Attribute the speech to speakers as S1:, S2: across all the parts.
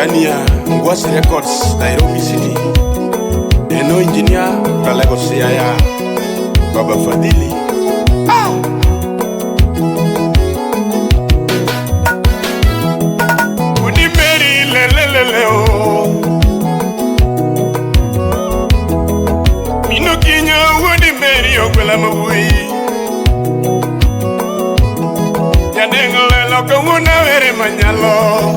S1: Ndani ya Ngwasi Records, Nairobi City. Eno engineer Kalego Siaya, Baba Fadhili. Udi Mary lelelele o. Mino kinyo Udi Mary ogwela mabui. Jadengo lelo kawuono were manyalo.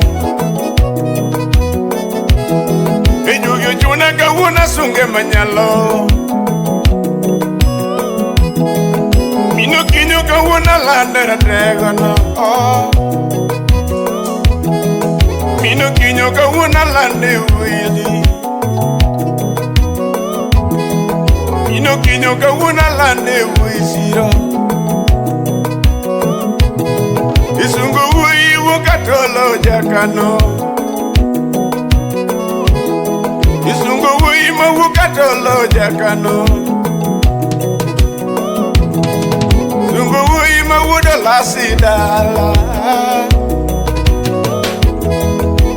S1: Ejugi ochuna kawuono asunge manyalo. Mino kinyo kawuono alande rategono. Oh. Mino kinyo kawuono alande wili. Mino kinyo kawuono alande wisiro. Isungu wuoyi wuok atolo jakano. Isungu wuoyi mawuok atolo jakano. Sungu wuoyi mawuod olasi dala.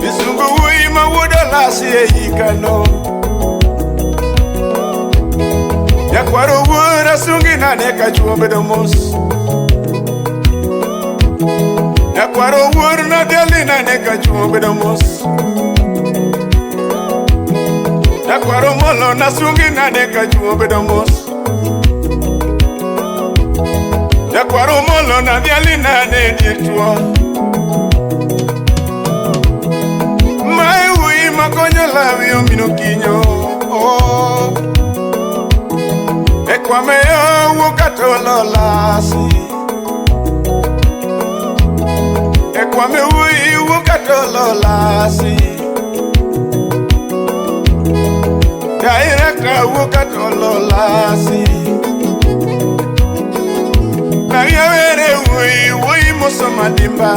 S1: Isungu wuoyi mawuod olasi ei kano. Nyakwaro wuora sungi nade ka chuo bedo mos. Nyakwaro wuor nadhiali nade ka chuo bedo mos. Nyakwaro molo nasungi nade ka chuo bedo mos. Nyakwaro molo nadhiali nade dier chuo. Mae wuoyi makonyo lawi omino kinyo. Oh. E kwame yo wuok atolo lasi. E kwame wuoyi wuok atolo lasi. Director wuok atolo lasi. Maria were wuoyi wuoyi moso madimba.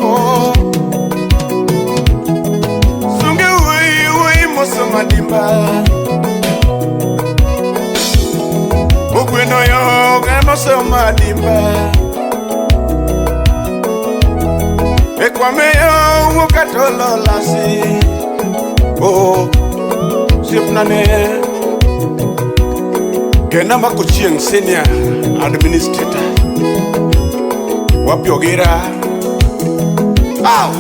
S1: Oh. Sunge wuoyi wuoyi moso madimba. Ogweno yo moso madimba. E kwame yo wuok atolo lasi. Oh. Osiepna ne Kena mako chieng' senior administrator Wapi Ogira. Aw!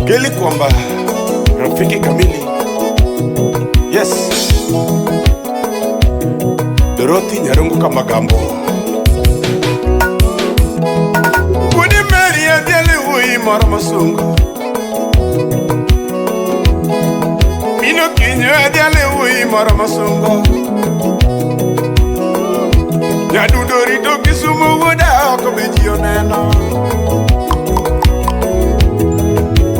S1: Keli kwamba rafiki kamili. Yes. Dorothy Nyarungu Kamagambo. Wuodi Mary adhiali wuoyi moro mosungo. Mino kinyo adhiali wuoyi moro mosungo. Nyadundo rito Kisumu wuoda oko be ji oneno.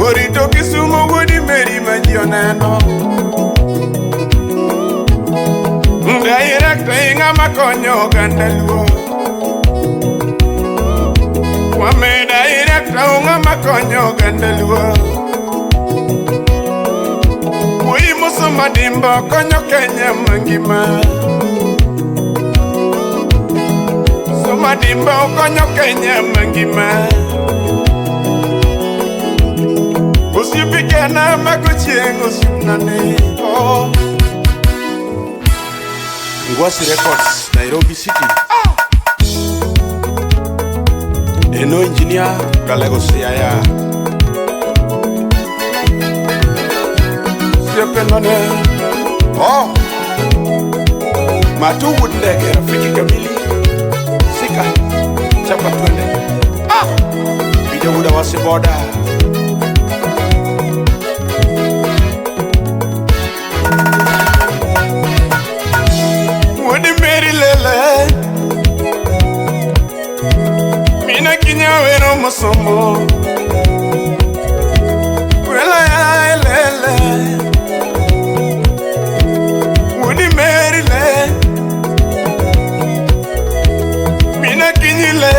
S1: Orito Kisumu wuodi Mary ma ji oneno. Director ing'ama konyo oganda luo. Kwame director ng'ama konyo oganda luo. Wuoyi moso madimba konyo Kenya mangima. So madimba konyo Kenya mangima. Osiepe kena mako chieng' osiepna ne. Oh. Ngwasi Records, Nairobi City. Eno engineer Kalego Siaya. Osiepe nane. Oh. Matu wuod ndege rafiki kamili. Sika. Chapa twende. Ah. Bija wuda wasi boda. Wuodi Mary lele. Mina kinya wero mosomo. Wela ya lele. Wuodi Mary le. Mina kinyi le.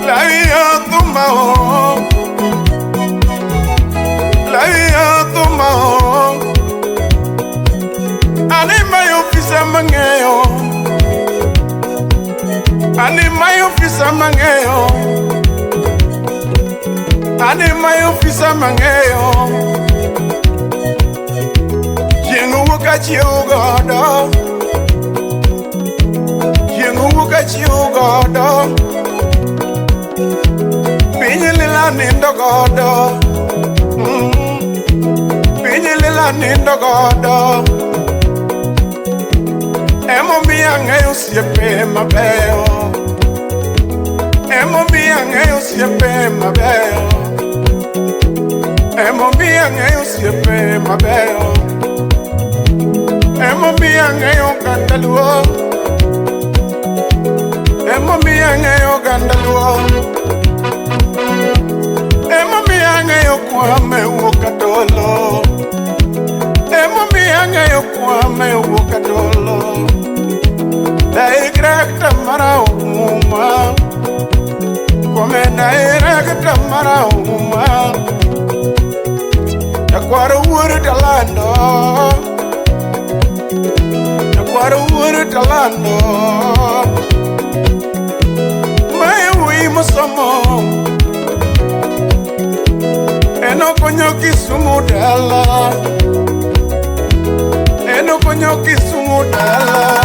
S1: Lawi yo tumba o. Lawi yo tumba o. Ani mayo fisa mangeo. Ani mayo fisa mangeo. Ane my officer mang'eyo. Chieng' owuok achiew godo. Chieng' owuok achiew godo. Piny lila nindo godo. Piny lila nindo godo. Emomiyo ang'eyo osiepe mabeyo. Emomiyo ang'eyo osiepe mabeyo. Emomiyo ang'eyo osiepe mabeyo. Emomiyo ang'eyo oganda luo. Emomiyo ang'eyo oganda luo. Emomiyo ang'eyo Kwame wuok Atolo. Emomiyo ang'eyo Kwame wuok Atolo. Director mara uma. Kwame director mara uma. Nyakwaro wuod Talando. Nyakwaro wuod Talando. Mae wuoyi mosomo. En okonyo Kisumu dala. En okonyo Kisumu dala.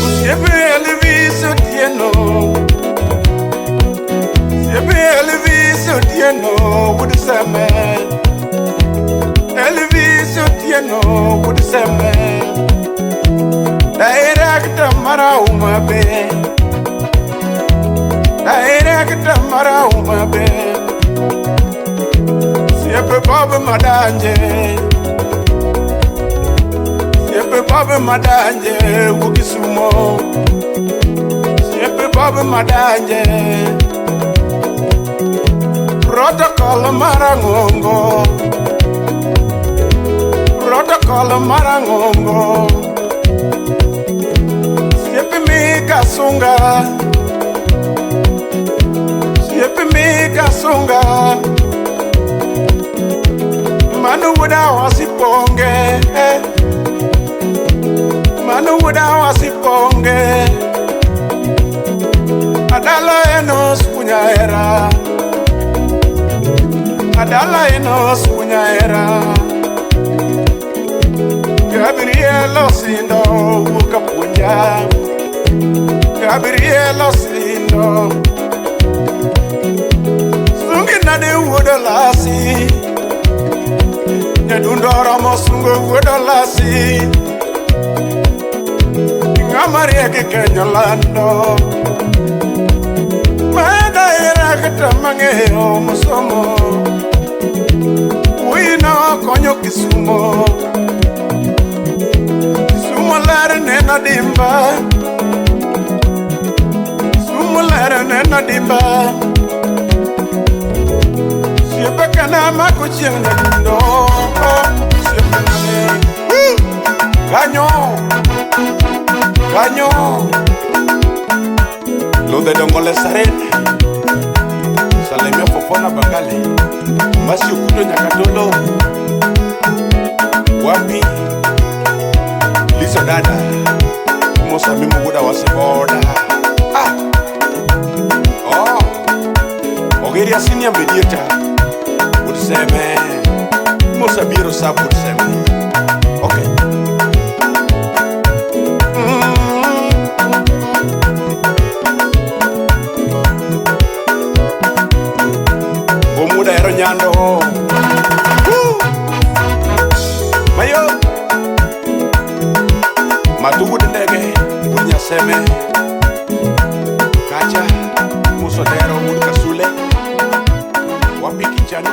S1: Osiepe Elvis Otieno. Osiepe Elvis Otieno wuod Seme. Elvis Otieno wuod Seme. Director mara Homa Bay. Director mara Homa Bay. Osiepe Bob Madanje. Osiepe Bob Madanje wuok Kisumo. Osiepe Bob Madanje. Protocol marang'ongo. Protocol marang'ongo. Osiepe Mika Sunga. Osiepe Mika Sunga. Mano wuoda wasiponge. Mano wuoda wasiponge. Adala enos kunyaera. Adala enos kunyaera. Gabriel Osindo wuok apuonja. Gabriel Osindo. Sungi nade wuod Olasi. Nyadundo oromo sungo wuod Olasi. Ng'ama riek Kenya lando. Ma director mang'eyo mosomo. Wuoyino konyo Kisumo. Kisumo ler neno dimba. Kisumo ler neno dimba. Osiepe kana mako chieng' nyadundo. Osiepe nade. Kanyo. Kanyo. Lodhe dongo le saren. Salimia Fofona Bagale. Masi Okuto Nyakatolo. Wapi. Liso dada. Musa mimo wuoda wasiboda. Ah. Oh. Ogeria senior mediator. Wuod Seme. Musa biro sab wuod Seme. Okay. Omuda ero nyando. Woo! Mayo. Matu wuod ndege, wuod Nyaseme. Kacha, Muso Dero wuod Kasule. Wapi kichana?